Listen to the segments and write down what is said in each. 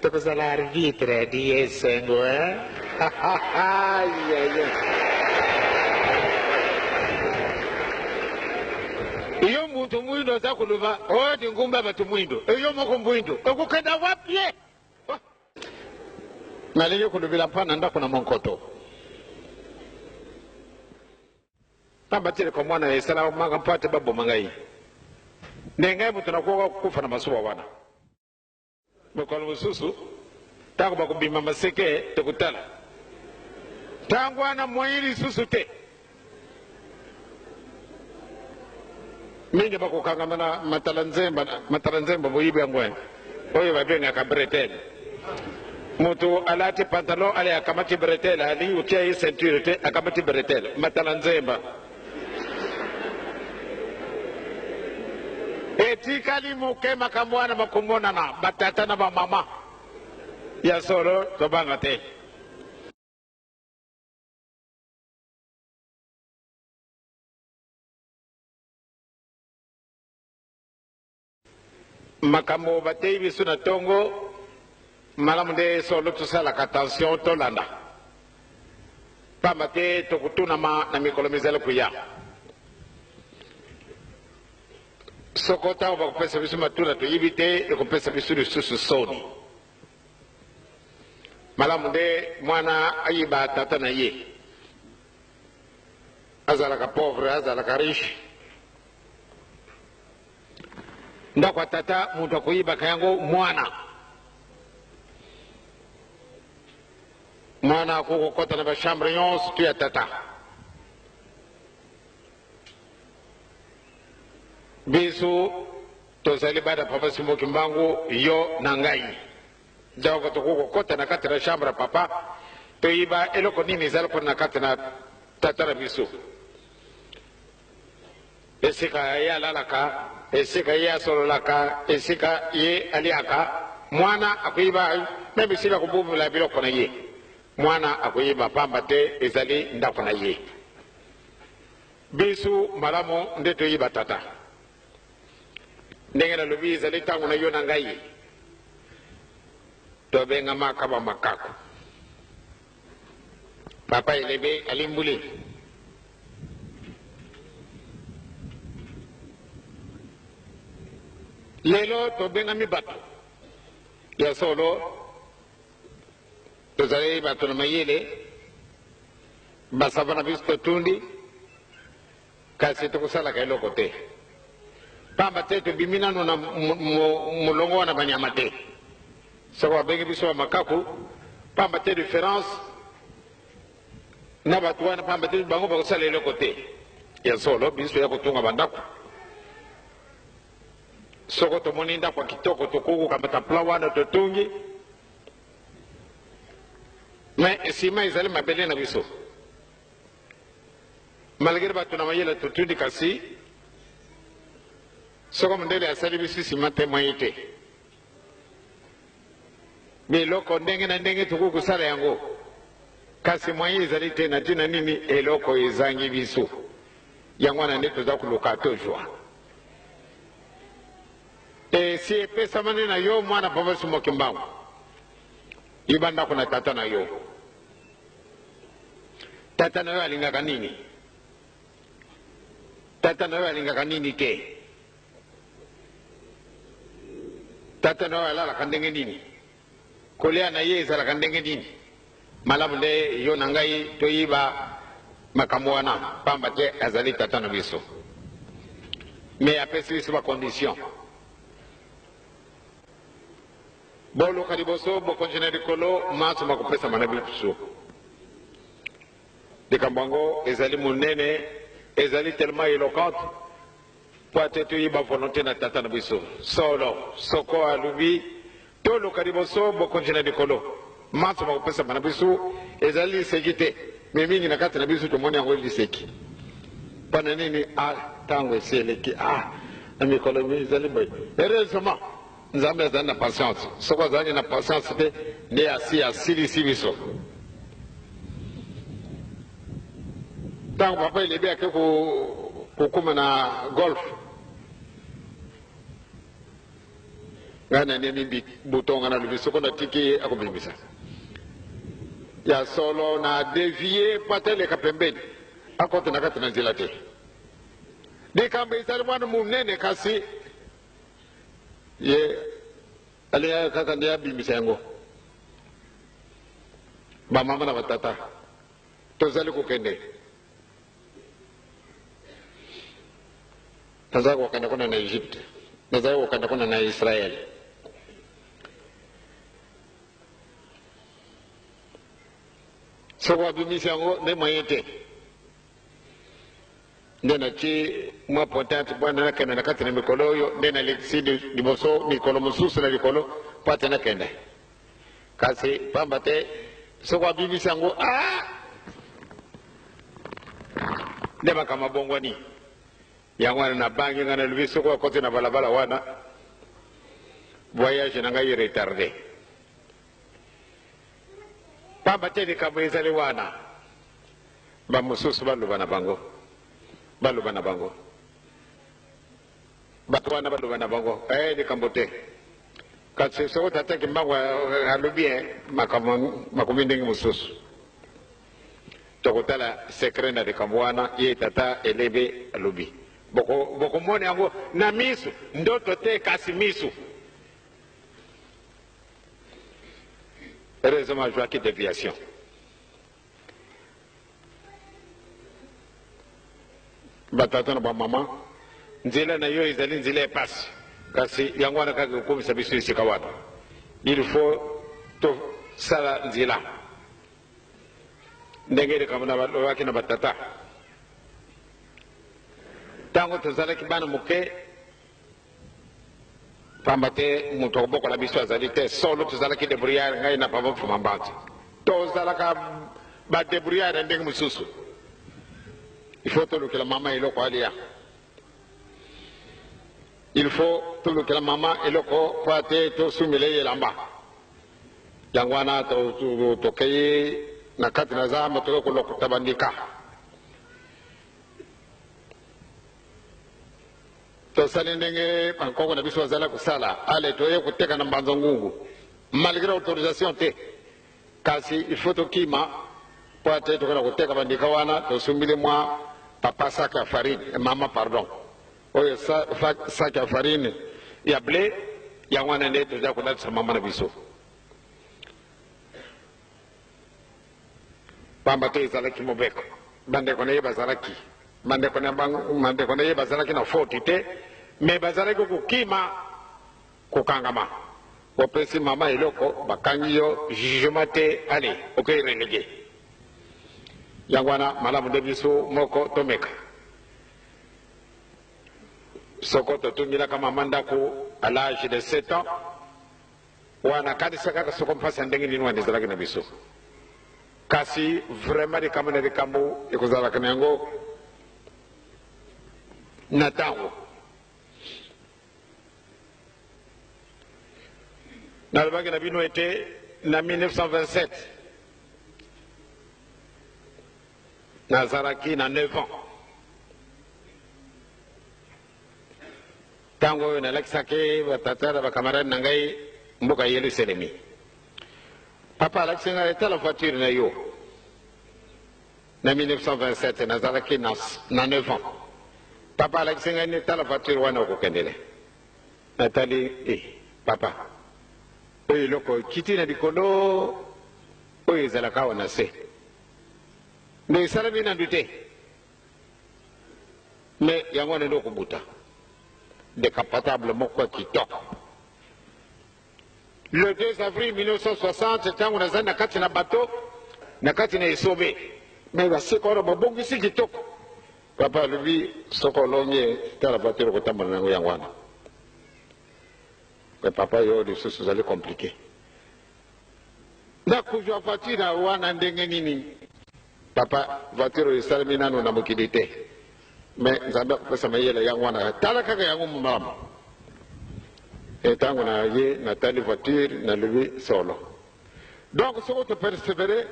Tokozala arbitre di esengo eh? Yo muntu mwindo aza koloba oyo ti ngumba bato mwindo, yo moko mwindo okokenda wapi? Nalingi kolobela mpa na ndako na monkoto. Pamba te leko mwana esalamaka mpo ate baboma ngai. Nde ngai moto nakoka kokufa na masuwa wana. Mokolo mosusu ntango bakobima maseke tokotala. Ntango wana moyi lisusu te. Mingi bakokangama na matala nzemba, matala nzemba boyibi yango eh? Oyo babengaka bretelle. Moto alati pantalon ale akamati bretelle, alingi kotia ye ceinture te, akamati bretelle, matala nzemba. Etikali moke makambo wana makomonana, batata na bamama. Ya solo, tobanga te. Makambo bateyi biso na tongo malamu nde solo tosalaka attention tolanda, pamba te tokotunama na mikolo mizali koya. Soko ntango bakopesa biso matuna toyebi te, ekopesa biso lisusu soni. Malamu nde mwana ayiba tata na ye, azalaka pauvre azalaka riche. Ndako ya tata moto akoyibaka yango mwana. Mwana akoki kokɔta na bachambre nyonso tu ya tata. Biso tozali bana papa Simon Kimbangu, yo na ngai. Donc tokoki kokɔta na kati na chambre ya papa toyiba eloko nini ezali kuna na kati na tata na biso. Esika ye alalaka, esika ye asololaka, esika ye aliaka, mwana akoyiba meme esika kobomela biloko na ye. Mwana akoyiba pamba te ezali ndako na ye. Bisu malamu nde toyiba tata. Ndenge nalobi ezali ntango na yo na ngai tobengamaka bamakako. Papa Elebe alimbuli. Lelo tobengami bato ya solo, tozali bato na mayele, basava na biso totundi, kasi tokosalaka eloko te, pamba te tobimi nano na molongo wana banyama te. Soko babengi biso ba makaku, pamba te difference na bato wana, pamba te bango bakosala eloko te. Ya solo, biso ya kotunga bandako, soko tomoni ndako ya kitoko tokoki kokamata plan wana totungi, me nsima ezali mabele na biso. Malgre bato na mayele totundi, kasi soko mondele asali biso nsima te moye te. Biloko ndenge na ndenge tokoki kosala yango, kasi moyen ezali te. Na ntina nini eloko ezangi biso? Yango wana nde toza koluka tozwa. Esi epesamani na yo mwana Papa Simon Kimbangu, yiba ndako na tata na yo. Tata na yo alingaka nini? Tata na yo alingaka nini te? Tata na yo alalaka ndenge nini? Kolia na ye ezalaka ndenge nini? Malamu nde yo na ngai toyiba makambo wana, pamba te azali tata na biso. Me apesi biso ba condition. Boluka liboso bokonzi na likolo, manso makopesama na biso. Likambo yango ezali monene, ezali tellement eloquente mpo ate toyeba volonte na tata na biso. Solo, soko alobi toluka liboso bokonzi na likolo, manso makopesama na biso, ezali liseki te. Me mingi na kati na biso tomoni yango liseki. Mpo na nini? Ah, ntango esi eleki, ah, na mikolo ezali boye. Heureusement Nzambe azali na patience. Soko azalaki na patience te, nde asi asilisi biso. Ntango papa Elebe ake kokoma na golf, Ngai naniemi bouton, ngai nalobi soko natiki ye akobimisa. Ya solo na devie mpo ata eleka pembeni, akota na kati na nzela te. Likambo ezali mwana monene, kasi ye alingaka kaka nde abimisa yango. Bamama na batata, tozali kokende. Nazali kokende kuna na Egypte, nazali kokende kuna na Israël. Soko abimisi yango nde moyen te, nde natie mwa pointante mpo nakende na kati na mikolo oyo, nde nalekisi liboso mikolo mosusu na likolo mpo ate nakende. Kasi pamba te soko abimisi yango, ah! Nde makambo abongwani. Yango wana nabangi, ngai nalobi soko akoti na balabala wana, voyage na ngai retarde. Pamba te likambo ezali wana, bamosusu baloba na bango, baloba na bango, bato wana baloba na bango, eh, likambo te. Kasi soko tata Kimbangu alobi, eh, makambo makomi ndenge mosusu. Tokotala secret na likambo wana, ye tata Elebe alobi. Boko, bokomona yango na misu, ndoto te, kasi misu. Heureusement, azwaki deviation. Batata na bamama, nzela na yo ezali nzela ya pasi, kasi yango wana kaka ekokomisa biso esika wana. Il faut tosala nzela ndenge likambo na balobaki na batata ntango tozalaki bana moke, pamba te moto akobokola biso azali te. Solo tozalaki débrouillard, ngai na papa Mfuma Mbanza tozalaka badébrouillard ya ndenge mosusu. Il faut tolukela mama eloko alia, il faut tolukela mama eloko po ate tosumela ye elamba. Yango wana tokei na kati na zamba, toke kolokota bandika. Tosali ndenge bankoko na biso bazala kosala, ale toye koteka na Mbanza Ngungu malgré autorisation te, kasi il faut tokima po ate tokenda koteka bandika wana. Tosumbili mwa papa sac ya farine, mama pardon, oyo sac ya farine ya blé, yango wana nde toza kolatisa mama na biso, pamba te ezalaki mobeko. Bandeko na ye bazalaki, bandeko na bandeko na ye bazalaki na faute te, me bazalaki kokima kokangama. Opesi mama eloko, bakangi yo, jugement te, ale okei relégué. Yango wana malamu nde biso moko tomeka. Soko totungilaka mama ndako à l'âge de 7 ans wana, kanisa kaka soko mpasi ya ndenge nini wana ezalaki na biso. Kasi vraiment likambo na likambo ekozalaka na yango na ntango. Nalobaki na bino ete na 1927 nazalaki na 9 ans, ntango oyo nalakisaki batata na bakamarade na ngai mboka Yelusalemi. Papa alakisi ngai, etala voiture na yo. Na 1927 nazalaki na 9 ans. Papa alakisi ngai, netala voiture wana okokendele. Natali, eh, papa, oyo eloko ekiti na likolo oyo ezalaka awa na se nde esalami nandu te, me yango wana nde okobuta décapotable moko ya kitoko. Le 2 avril 1960, ntango nazali na kati na bato na kati na esobe, me baseka wana babongisi kitoko, papa alobi, soko olongi, tala voiture okotambola na yango, yango wana. Me papa, yo lisusu ozali compliqué, nakozwa voiture wana ndenge nini? Papa, voiture oyo esalemi nano na mokili te, me Nzambe akopesa mayele, yango wana tala kaka yango malamu. Ntango na ye natali voiture, nalobi solo. Donc soko topersévère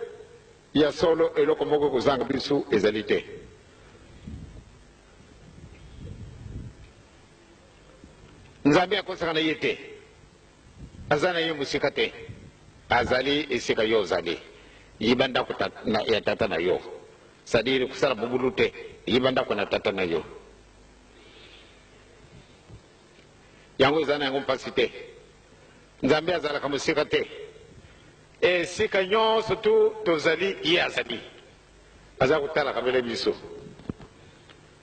ya solo, eloko moko kozanga biso ezali te. Nzambe akosaka na ye te. Aza na ye mosika te, azali esika yo ozali. Yiba ndako ya tata na yo, c'est-à-dire kosala mobulu te, yiba ndako na tata na yo. Yango eza na yango mpasi te. Nzambe azalaka mosika te, esika nyonso tu tozali ye azali, aza kotalaka mbele biso,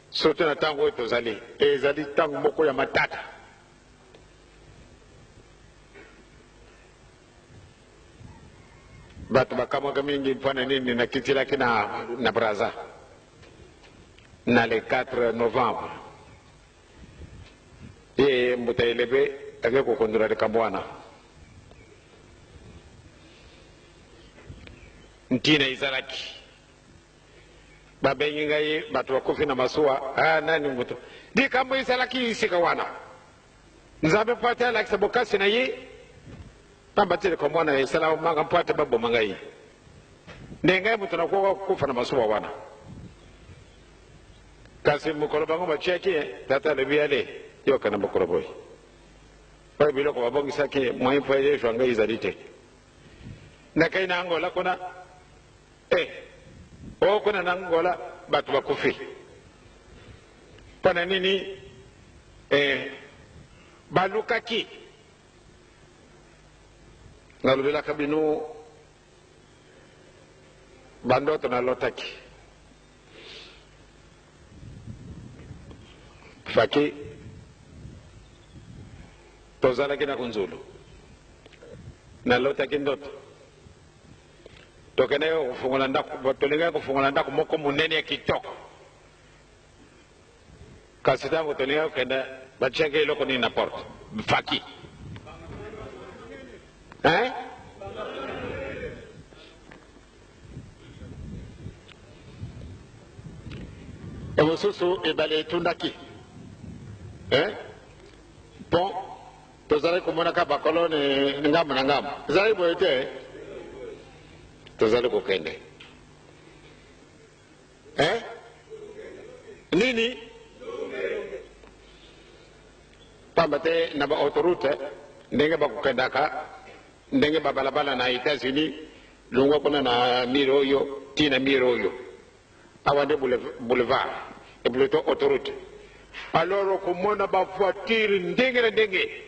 surtout na ntango oyo tozali, ezali ntango moko ya matata. Bato bakamwaka mingi mpo na nini nakitilaki na, na Brazza na le 4 novembre. Ye mbuta Elebe ake kokondola likambo wana. Ntina ezalaki babengi ngai bato bakufi na masuwa. Ah, nani moto likambo ezalaki esika wana. Nzambe mpo ate alakisa bokasi na ye, pamba te likambo wana esalamaka mpo ate baboma ngai. Nde ngai moto nakoka kokufa na masuwa wana. Kasi mokolo bango batiaki ye, tata alobi, Ale, yoka na mokolo boye. Oyo biloko babongisaki, moyen mpo ezwa ngai ezali te. Nakei na Angola kuna, eh, o kuna na Angola bato bakufi. Mpo na nini? Eh, balukaki. Nalobelaka bino bandoto nalotaki. Faki tozalaki na kunzulu, nalotaki ndoto tokendaki kofungola ndako, tolingaki kofungola ndako moko monene ya kitoko, kasi ntango tolingaki kokende batiaki eloko nini na porte faki, hein? Mosusu ebale etundaki, eh? Pont tozalaki komonaka bakolone ngambo na ngambo, ezalaki boye te, tozali kokende, eh? Nini, pamba te na ba autoroute ndenge bakokendaka, ndenge babalabala na États-Unis, longwa kuna na mire oyo ti na mire oyo, awa nde boulevard et plutôt autoroute. Alors okomona bavoiture ndenge na ndenge,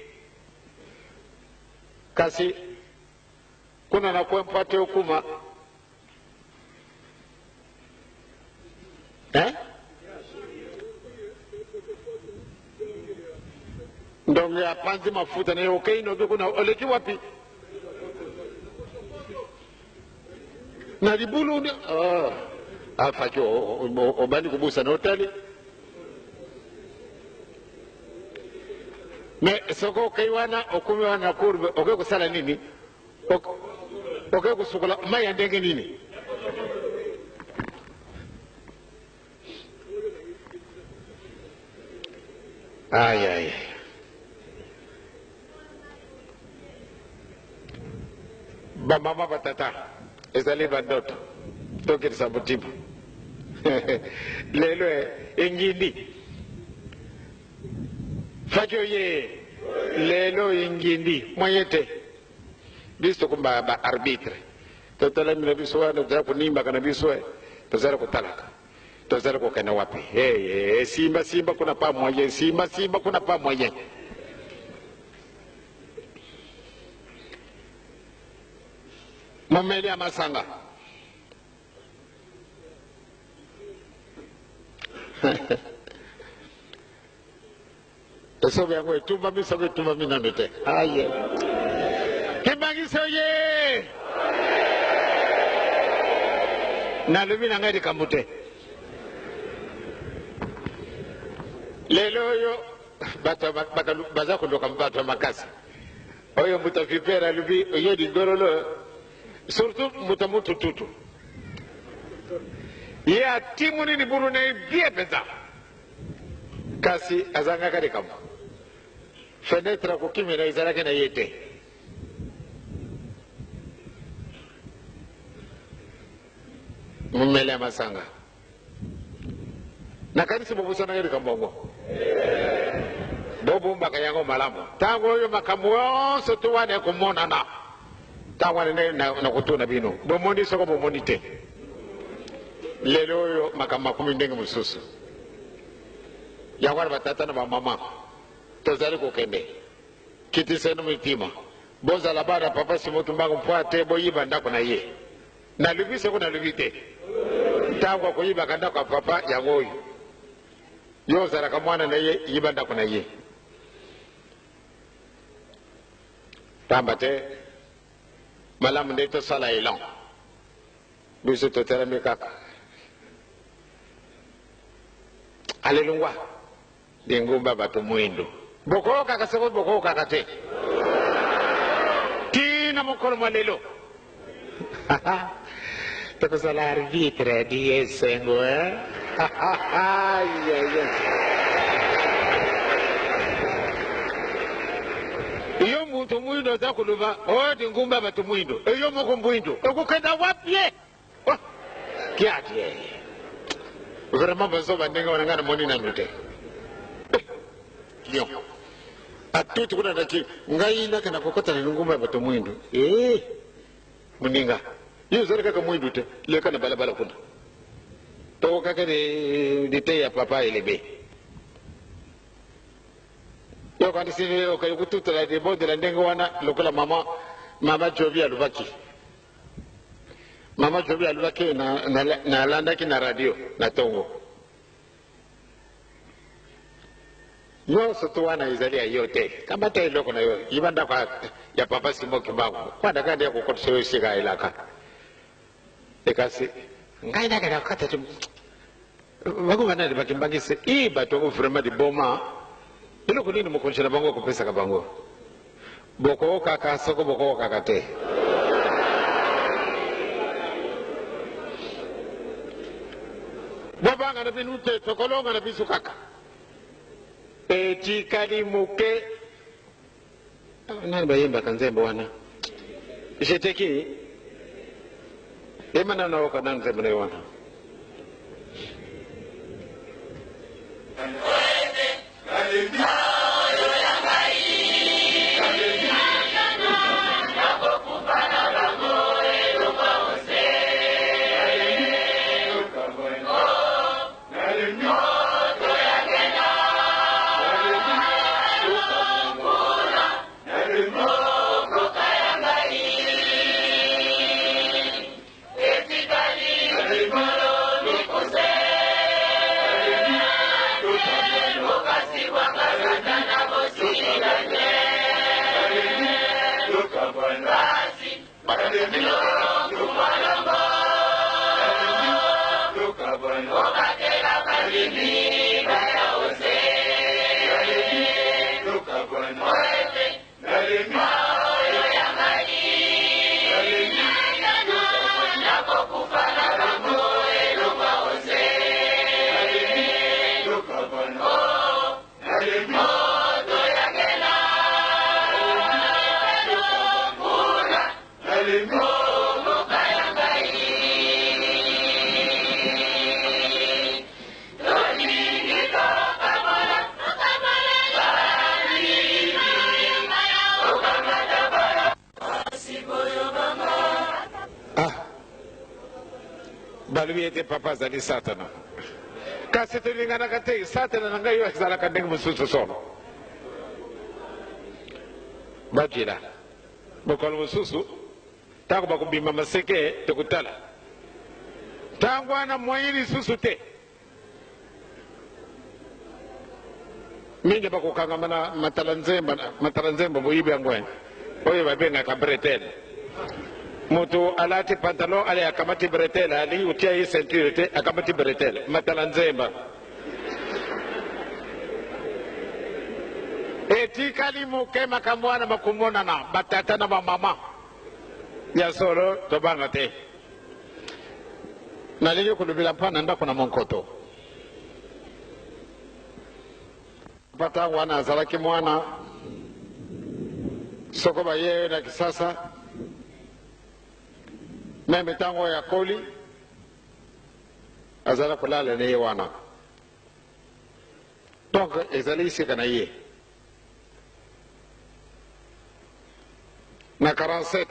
kasi kuna na coin mpo te okuma, hein? Ndonge apanzi mafuta na ye, okei noki kuna, oleki wapi na libulu? Oh, afaki obandi kobusana, otali me soki okei wana, okomi wana na courbe, okei kosala nini? Okei kosukola mai ya ndenge nini? Ayay, bamama, batata, ezali bandoto. Tokitisa motima. Lelo engindi faki oye, lelo engindi moye te. Biso tokomba baarbitre, totalami na biso wana, toza konimbaka na biso, tozali kotalaka tozali kokende wapi. Hey, simba simba kuna pa moyen, simba simba kuna pa moyen. Momeli ya masanga, esobe yango etumbami, soki etumbami nano te. Aye, kimbangiso ye nalobi na ngai likambo te. Lelo oyo bato baza koluka bato ya makasi. Oyo moto vipere alobi oyo ligololo, surtout moto mutututu, ye atimuni libulu na ye bien mpenza, kasi azangaka likambo, fenetre akokimela ezalaki na ye te. Momele ya masanga, nakanisi bobosanaka likambo yango. Bobombaka yango malamu. Ntango oyo makambo nyonso to wana ekomonana, ntango wana nde nakotuna bino, bomoni soko bomoni te. Lelo oyo makambo makomi ndenge mosusu. Yango wana batata na bamama tozali kokende kitiseno mitima, bozala bana papa Simon Kimbangu mpo ate boyiba ndako na ye. Nalobi soko nalobi te, ntango akoyibaka ndako ya papa yango oyo yo ozalaka mwana na ye, yiba ndako na ye. Pamba te malamu nde tosala elan, biso totelemi kaka alelungwa lingumba bato mwindo bokokaka soko bokokaka te tina mokolo mwa lelo tokozala arbitre di esengo eh? Yo moto mwindo aza koloba oyo lingumba bato mwindo, eyo moko mwindo okokenda wapi ye? Oh, kiadi vraiment bazoba ndenge wana ngai namoni nanu te. Lion atuti kuna naki ngai nakenda kokota na lingumba ya bato mwindo. Eh, moninga yo ozali kaka mwindu te, leka na balabala kuna tokokaka liteya ya papa elebe yokanisi okoki kotutela libondela ndenge wana lokola mama mama Jobi alobaki. Mama Jobi alobaki nalandaki na, na, na radio na tongo nyonso to wana ezali ya yo te, kamata eloko na yo, yiba ndako ya papa Simon Kimbangu kwanda kaka nde ya kokotisa yo esika elaka. Ekasi ngai nakenda kokata te bango banani bakimbangisi i bato yango vraiment liboma. Eloko nini mokonzi na bango akopesaka bango? Bokokaka soko bokokaka te. Bobanga na bino te, tokolonga na biso kaka. Etikali moke. Nani bayembaka nzembo wana? J'étais qui? Yemba nanu nayoka nanu nzembo na yo wana. Ah, balobi ete papa azali satana, kasi tolinganaka te. Satana na ngai oyo azalaka ndenge mosusu solo. Bajila mokolo mosusu ntango bakobima maseke, tokotala ntango wana moyen lisusu te. Mingi bakokangama na matala nzemba, matala nzembo boyibi yango oyo babengaka bretelle. Moto alati pantalon ale akamati bretelle, alingi kotia ye ceinture te, akamati bretelle, matala nzemba. Etikali moke makambo wana makomonana, batata na bamama ya solo, tobanga te. Nalingi kolobela mpa na ndako na monkoto. Mpa ntango wana azalaki mwana, soko baye na Kisasa, meme ntango oyo akoli, azala kolala na ye wana. Donc ezali esika na ye. Na 47,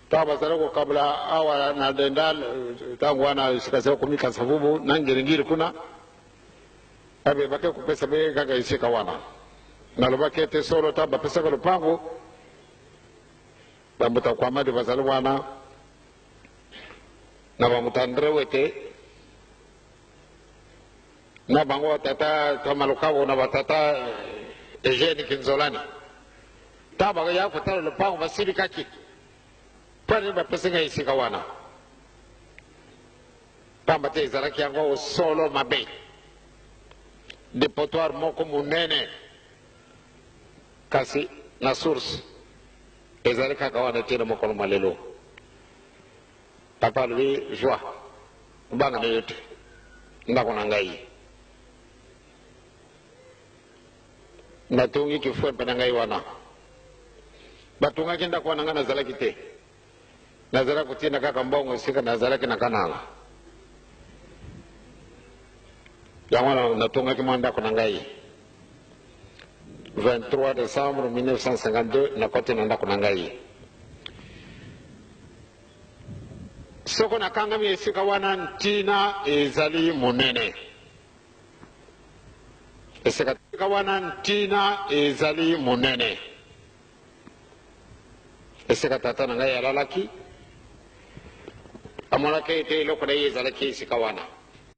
ntango bazali kokabola awa na Dendal, ntango wana esika ezali komi Kasavubu na Ngiringiri kuna, abe bake kopesa be kaka esika wana. Nalobaki ete solo ntango bapesaka lopango, bambuta Kwamadi bazali wana na bambuta Andre Wete na bango batata Tamalukabu na batata Eugene Kinzolani. Ntango bakoya kotala lopango basilikaki mpo nini bapesi ngai esika wana, pamba te ezalaki yango solo mabe, depotoir moko monene, kasi na source ezali kaka wana te na mokolo mwa lelo. Papa alobi zwa, obanga na yo te, ndako na ngai. Natongi kifwempe na ngai wana. Batongaki ndako wana, ngai nazalaki te. Nazalaki kotinda kaka mbongo esika nazalaki na Kananga. Yango wana natongaki mwa ndako na ngai. 23 décembre 1952 nakoti na ndako na ngai. Soko nakangami esika wana, ntina ezali monene. Esika wana ntina ezali monene. Esika tata na ngai alalaki, amonaki ete eloko na ye ezalaki esika wana.